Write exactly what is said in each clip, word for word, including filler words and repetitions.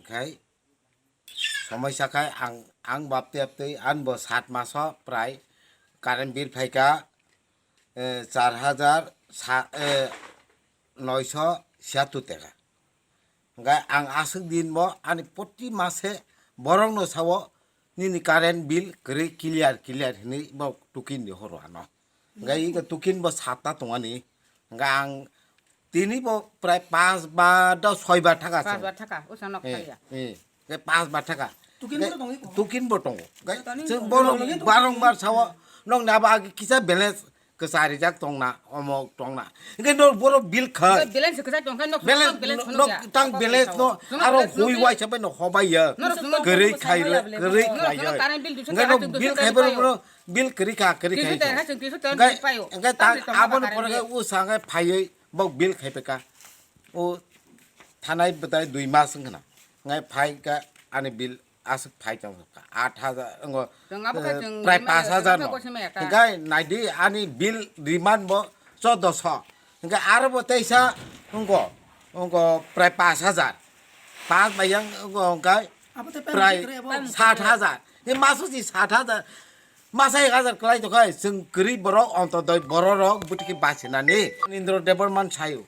Khai, somoisa khai ang, ang baptwi baptwi ang bo sat maso prai current bill phaikha, eh, char hajar sa-, eh, noisho siyattor taka. Hingkhe ang aswk din bo ani proti mase borokno sao, "Nini current bill kwrwi clear, clear," hinwi bo tukin di horo ano. Hingkhe iko tukin bo satta tongani. Hingkhe ang tini bo prai panch bar da soi bar thaka Panch bar thaka, usa nok Eh, thaya. Eh, hingkhe panch bar thaka. Tukin bo tongo. Tukin bo tongo. Hingkhe Tani chwng tongo. Bono barong bar sao, "Nokni abo agi kisa balance kwchari jak tongna, omo tongna." Hingkhe no boro bill khai. Balance kwchai tongkha nok Balance balance no, no, tang balance no, aro hui waisa bai no hobai ya. Kwrwi khai le, kwrwi khai ya. Hingkhe no bill khai bai no, bill kwrwi kha, kwrwi khai. Hingkhe, hingkhe tang aboni pore khe usa hingkhe phaiwi bo bill khai peka. O thanai bwtai dui mas wngkhna. Hingkhe phai kha ani bill aswk phai tong kha, aat hajar, wngo, Chwng abo khe eh, chwng prai rimani paanch hajar no. Chwng khe simi ekha. Hingkhe naidi ani bill riman bo choddo so. Hingkhe aro bo teisa wngkho, wngkho prai paanch hajar. Paanch bai yang wngkho hingkhe Abo tei prai payment kwrwi abo. Saat hajar. Ni maso si saat hajar. Masa ek hajar kwlai tongkha, chwng kwrwi borok, ontodoi borok rok bwtwi khe basinani. Indra Debbarma sayo.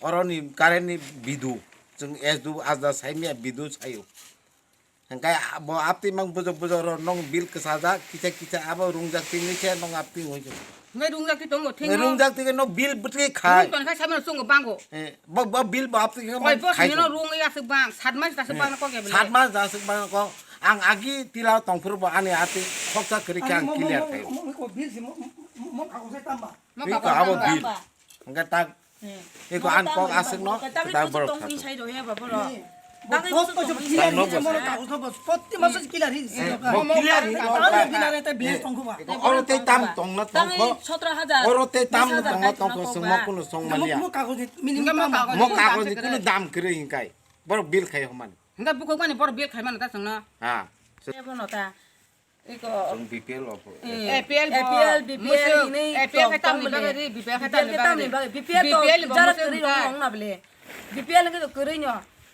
Oroni current ni bidu, chwng S D O ajda saimya bidu sayo. Hingkhe bo aptwi mang bujok bujok ro nong bill kwchajak, kisa kisa abo rungjak twi nwi se nong aptwi hoi se. Ngai rungjak twi tongo, thengno. Rungjak twi no bill bwtwi khai. Rung ton khai saimano chungo bango. Eh, bo, bo bill bo aptwi khai Koi man bosni khai no to. Rung ya se bang, sat mas ta se bang ko ke bele. Sat mas da se bang ko. Ang agi tila tongphuru bo ani ati khoksa kwrwi khe ang clear khai. Mo, mo, mo, mo, mo, bill si mo, mo, mo, mo, kago se tamba. Mo Iko kago abo tamba. Bill. Hingke tak, iko ang kok aswk no, tak borok tong thak. Ni sai do he ba borok. Ni. Tang Bo tok to jom kisa ni mo kago to bo. Protti maso kila ri si Eh, doka. Mo kila ri Tang doka. Ni kila ri ta bill tong kho ba. Oro te tam tong na tong kho. Sotro hajar. Oro te tam na tong na tong kho, sung mo kuno sung mania. Mo kago ni minimum Mo kago ni kuno dam kiri hingkai. Borok bill khai homan. Hingke bukhuk mani borok bill khai mano ta chwngno. Ha. Ebo no ta. Iko. Chwng B P L obo. Eh, A P L bo, A P L, B P L musuk, hinwi A P L khe tong, tamni tong bagwi bole. Ri, B P L khe B P L tamni khe tamni bagwi. Bagwi. B P L to B P L bo jara musuk kwrwi wngkha. Rong ongna bole. B P L hwnkhe to kwrwi no.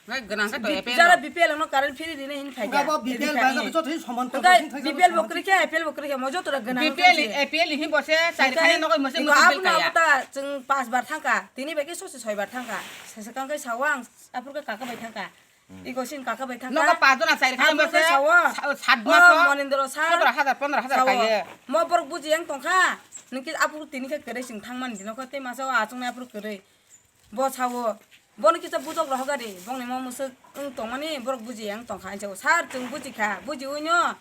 Nai gwnang khe to B P L, A P L jara no. B P L no current free rine hin khai Nga kha. Bo B P L Ri bai khai. Bo joto hin soman Hwnkhe to, joto hin B P L bo soman. Kwrwi khe, A P L bo kwrwi khe, mo joto ra gwnang B P L, khe. A P L hin bo se chari Hwnkhe khani nogoi mo se iko musuk aboni bil kaya. Abo ta chwng pash bar thangkha, tini bai khe sosi soi bar thangkha. Sese kang khe sawa ang aphuru khe kaka bai thangkha. Iko sin kaka bai thangkha. Nogo paanch jona chari khani Aphuru bose khe sawa. Sa-, sat O maso Monindro sir. Sotoro hajar, pondro hajar Sawa. Kaiye. Mo borok buji yang tongkha. Niki aphuru tini khe kwrwi sing thangmani dino kho tei masa o achuknai aphuru kwrwi. Bo sawo. Bono kisa bujok rohok ari. Bongni mo musuk wng tongmani borok buji yang tongkha. Ang sawo, sir, chwng buji kha. Buji ui no.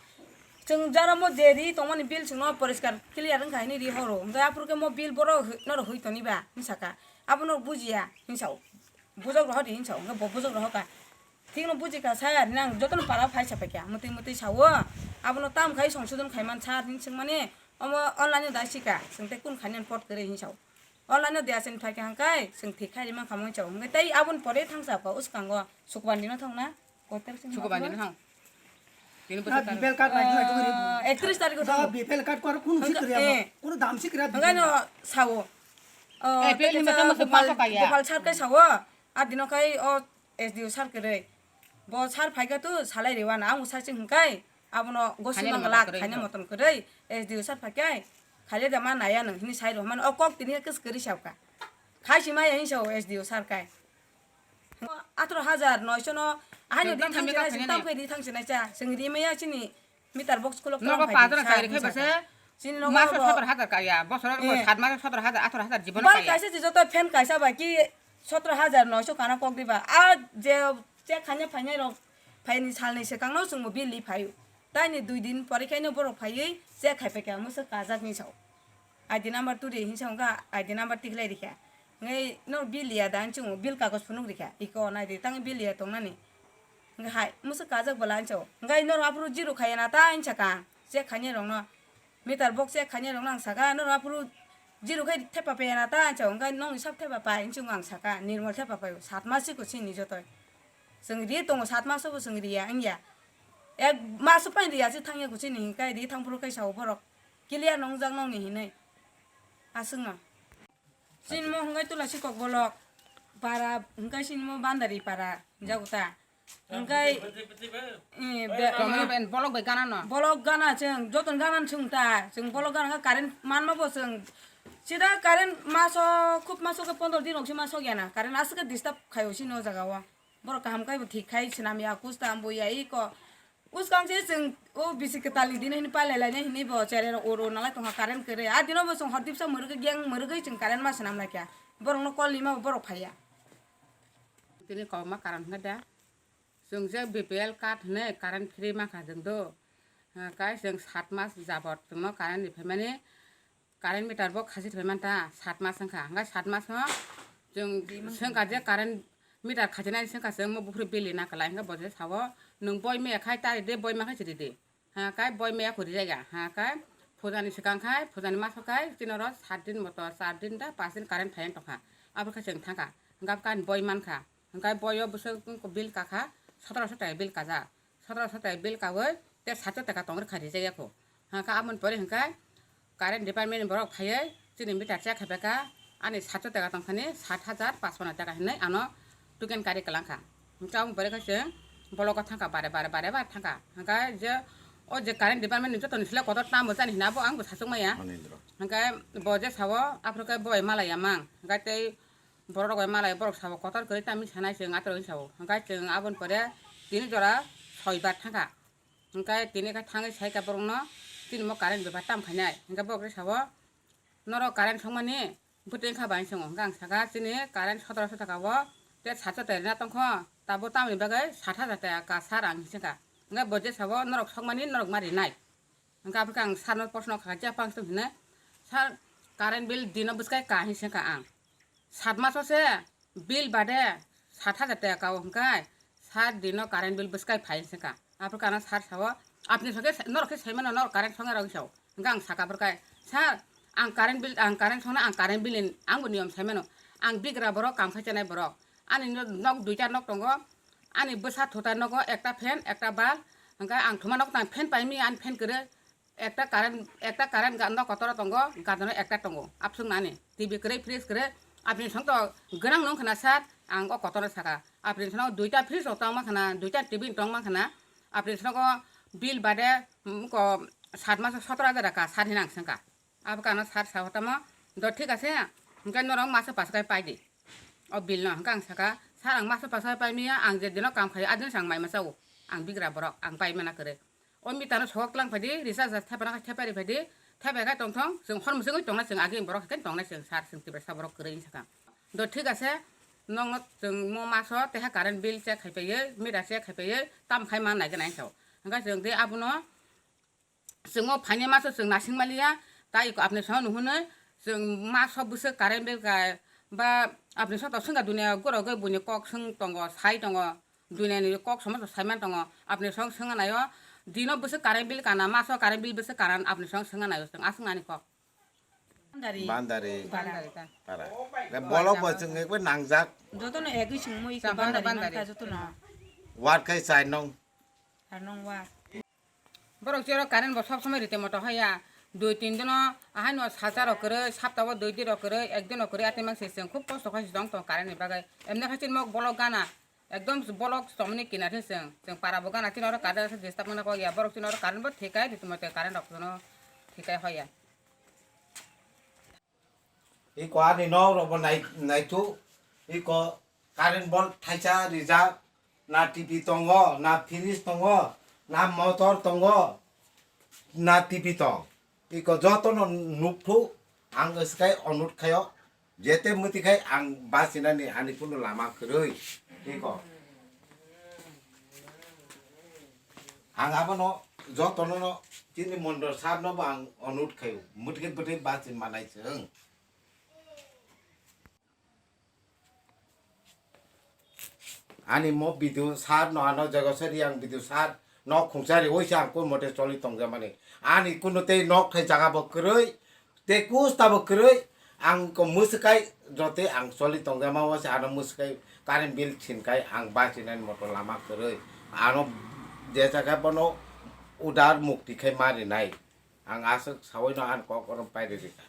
Chwng jara mo je ri tongmani bill chwngno poriskar clear wngkha hini ri horo. Hwnkhe aphuru khe mo bill boro hwi-, noro hwi toni ba? Hini saka. Abono bujiya. Hini sao. Bujok rohor di hini sao. Hwnkhe bo bujok rohor kha. Thikno buji kha sir, nang jotono para phai sa paikha, mwtwi mwtwi sao, abono tam khai songsodon khai man sir hinwi swngmani, omo online o da sika, chwng tei kun khainani pot kwrwi hinwi sao. Online o deya chwng phaikha hwnkhai, chwng thik khai rima khamwi sao, hwnkhe tei aboni pore thangsa kha uskango Sukbandi no thangna, kotor chwng Sukbandi no thang. Tini Ah, bwswk B P L card nai, nai, nai, nai. Ah, ekatris tarikh o Da thang. B P L card kor kunu Hwnkhe, sikri eh. Kunu dam sikri Hwnkhe no sao. Oh, A P L ni tei masa kisa masa Gopal, paso kaya. Gopal sir kai sao. A dino khai o S D O sir kwrwi. Bo sir phaikha tu salai rwna ang usai ching hwnkhai abono gosi Khaina mangala motom kwrwi khaina no. Motom kwrwi S D O sir phaikhai khaile da ma naya nang hini sai rw mano o kok tini kis kwrwi sa kha. Khai si maya hinsa o S D O sir kai. Atro hajar noisho no ahai no Tang di thang tang sina khaina tam ni. Khai di thang sina cha sing ri maya chini. Meter box khulok Nogo tong phai di, padra sa, chai sa, rikhe sa, bese sa. Chini nogo maso bo. Sotor hajar kaya, bosoro Eh. Sat maso sotor hajar, atharo hajar jibono Bal kaya. Kaisa si joto fan kaisa bai ki sotro hajar noisho kana kok diba. A je check khanya phainai rok phaini salni swkangno chwngbo bill li phaio. Taini dui din pore khaino borok phaiwi check khai paikha, mwswk kajak ni sao. I D number turi hinsa wngkha, I D number tikhlai rikha. Ngai no bill ya dan chwngbo bill kagoj phunuk rikha. Iko nai di tang bill ya tongnani. Hwnkhe hai, mwswk kajak bwla hinsa o. Hwnkhe norok aphuru zero khaiya na ta hinsa kha ang. Check khainai rokno. Meter box check khainai rokno ang sakha, norok aphuru zero khai thepa paiya na ta hinsa o. Hwnkhe nokni sak thepa pai hinsa wng ang sakha, nirmal thepa pai o. Sat mas se kuchini jotoi. Chwng ri tongo, sat mas o bo chwng riya wngya. Ek mas o pai riya se thangya kuchini, hwnkhe ri thangphuru khai sao borok. Clear no wngjak nokni hinwi. Aswkno. Chini mo hwnkhe Tulasi Kokbolok para, hwnkhe chini mo Bandari para, hinjago ta. Hingkai, eh, be-, Tongmani ben bolok bai gana no. Bolok gana chwng, joton gana chwng ta, chwng bolok gana kha current manma bo chwng. Sida current maso, khub maso khe pondro din rok se maso gana. Current aswk khe disturb khaio sini o jaga o. Borok kaham khai bo thik khai swnam ya, kuch ta ambo ya, iko. Uskang se chwng o bisi kwtal ni din hini palai lai nai hini bo chere rok oro nalai tongkha current kwrwi. A dino bo chwng hor dipsa mwrwgwi geng mwrwgwi chwng current ma swnam lai kha. Borok no call ni ma bo borok phaiya. Tini kok ma karan hwnkhe da. Chwng je B P L card hwnwi current free mankha chwng do. Ha, kai chwng sat mas jabot chwngno current ri phaimani, current meter bo khasi thai manta sat mas wngkha. Hwnkhe sat mas no chwng swngkha je current meter khajinai swngkha chwng mo buphuru bill rina kwlai. Hwnkhe bo je sao, "Nwng boi maya khai ta ride, boi ma khai si ride." Ha, kai boi maya kho rijak ya. Ha, kai pujani swkang khai, pujani maso khai, chini oro sat din moto, char din da, pas din current phaiya tongkha. Abo khe chwng thangkha. Hwnkhe abo kain boi mankha. Hwnkhe boi o bwswk bill kakha, sotoroso taka bill kajak. Sotoroso taka bill kaui, te satso taka tong rwkha rijak ya kho. Hwnkhe aboni pore hwnkhe current department ni borok phaiwi chini meter check khai phaikha, ani satso taka tongthani sat hajar pachphanno taka hinwi ano token kari kwlangkha. Hwnkhe aboni pore khe chwng bologo thangkha, bare bare bare bare thangkha. Hwnkhe je o je current department ni jotoni sle kotor tamo jani hwnwi abo ang bo sachuk maya. Manindra. Hwnkhe bo je sao, aphuru khe bo bai malaiya mang. Hwnkhe tei borok rok bai malai, borok sabo kotor kwrwi tamni sanai chwng atorok hinwi sao. Hwnkhe chwng aboni pore tini jora soi bar thangkha. Hwnkhe tini khe thangwi saikha borokno, "Chini mo current bepar tam khainai?" Hwnkhe borok khe sao, "Norok current songmani bwtwi wngkha bai?" Hinwi swngo. Hwnkhe ang sakha, "Chini current sotoroso taka o, tei satso taka rina tongkho, tabo tamoni bagwi sat hajar taka sir," ang hinwi sakha. Hwnkhe bo je sao, "Norok songmani norok ma rinai." Hwnkhe aphuru khe ang sir no proshno kha, "Je apang," hinwi, "Sir, current bill dino bwskai ka?" hinwi swngkha ang. Sat maso se bill bade sat hajar taka kao hwnkhe sat dino current bill bwskai phai hwnkha. Aphuru khe ano sir sao, "Apni songkhe norok khe saimano, norok current songnai rok," sao. Hwnkhe ang sakha aphuru khe, "Sir, ang current bill, ang current songna, ang current bill ni angbo niyom saimano. Ang bigra borok, kam khai chanai borok. Ani nok duita nok tongo, ani bwsa thuta nogo ekta fan, ekta bulb, hwnkhe ang thuma nok tang fan paimani, ani fan kwrwi." Ekta current, ekta current ga-, nok kotor tongo, gadano ekta tongo. Abswk nani, T V kwrwi, fridge kwrwi, apni song to gwnang nung khna sir, ang o kotor no saka. Apni song duita fridge rok tongma khna, duita T V tongma khna, apni song o bill bade, mm, ko sat maso sotoro hajar raka sir hinang sengka. Abo kano sir sa hotamo, do thik ase, hwnkhe norok maso paso kai pai di. O bill no, hwnkhe ang saka, "Sir, ang maso paso kai pai maya, ang je dino kam khai, adin sang mai masa o, ang bigra borok, ang pai mana kwrwi." O meter no sogok tlang phaidi, recharge thepana thepari phaidi, thepai khe tongthong, chwng hor mwswngwi tongnai, chwng agini borok hai khe tongnai, chwng sir, chwng Tiprasa borok kwrwi hinwi sakha. Do thik ase, nokno chwng mo maso teha current bill check khai paiwi, meter check khai paiwi, tam khai ma nai gana hinwi sao. Hwnkhe chwng de abono, chwng o phaini maso chwng nasing maliya, tai apni songno nuhunwi, chwng maso bwswk current bill kai, ba apni songno swngkha dunia gorogwi buini kok swng tongo, sai tongo. Duniyani kok somosto saiman tongo, apni song swngna naio, dino bwswk current bill kana, maso current bill bwswk kana, apni song swngna naio, chwng aswk nani kok. Bandari. Bandari. Bandari ta. Para. Da bolok bo chwng ekbar nangjak. Jotono egwi chwng mui Sa bandari bandari. Mangkha jotono. War khai chai nong. Ar nong war. Borok chero current bo sob somoi rite moto haya. Dui tin dino ahai no sacha rok kwrwi, sapta o dui din rok kwrwi, ek din rok kwrwi, atwi mang se chwng khub kosto khai se tong tong current ni bagwi. Emne khai chini mok bolok gana. Ekdom bolok chomni kinar se chwng. Chwng para bo gana chini oro current se disturb mano kok ya. Borok chini oro current bo thikai ritimo te current rok no thikai hoya. Iko ani nok rok bo nai, naithu. Iko current board thaisa rijak. Na T V tongo, na fridge tongo, na motor tongo, na T V tong. Iko jotono nukphu, ang swkai onut khayo. Jete mwti khai ang bachinani ani kunu lama kwrwi. Iko. Ang abono jotono no chini mondol sir no bo ang onut khayo. Mwtwi bwtwi bachin manai chwng. Ani mo video sir no ano jaga sari ang video sir no khungsa ri oisa ang kun mote choli tongja mani. Ani kuno tei nok thai jaga bo kwrwi, tei kusta bo kwrwi, ang ko mwswkai jote ang choli tongja ma wase ano mwswkai current bill sin kai ang bachinani moto lama kwrwi. Ano je jaga bono udar mukti khai mari nai. Ang aswk sawi no ang kok orom pai ri rika.